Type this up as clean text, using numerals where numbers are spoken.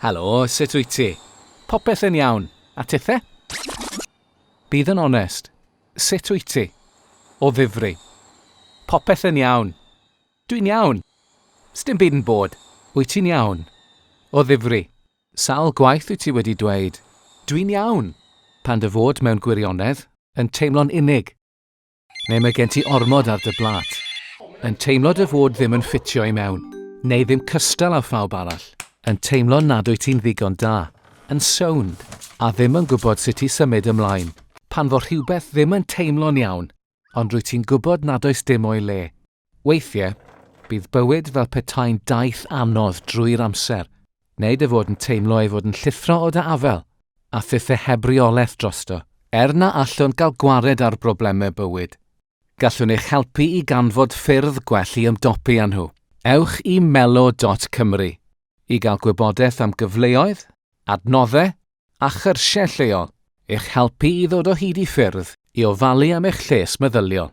Helo, sut wyt ti? Popeth yn iawn. A tithe? Bydd yn onest. Sut wyt ti? O ddifri. Popeth yn iawn. Dwi'n iawn. Sdim byd yn bod. Wyt ti'n iawn? O ddifri. Sawl gwaith wyt ti wedi dweud, 'Dwi'n iawn', pan dy fod mewn gwirionedd yn teimlo'n unig? Neu mae gen ti ormod ar dy blât. Yn teimlo dy fod ddim yn ffitio i mewn. Neu ddim cystal â phawb arall. Yn teimlo nad wyt ti'n ddigon da. Yn sownd. A ddim yn gwybod sut i symud ymlaen. Pan fo rhywbeth ddim yn teimlo'n iawn, ond rwyt ti'n gwybod nad oes dim o'i le. Weithiau, bydd bywyd fel petai'n daith anodd drwy'r amser, neu dy fod yn teimlo ei fod yn llithro o dy afael, a thithe heb reolaeth drosto. Er na allwn gael gwared ar broblemau bywyd, gallwn eich helpu i ganfod ffyrdd gwell i ymdopi â nhw. Ewch i melo dot cymru i gael gwybodaeth am gyfleoedd, adnoddau a chyrsiau lleol i'ch helpu i ddod o hyd i ffyrdd i ofalu am eich lles meddyliol.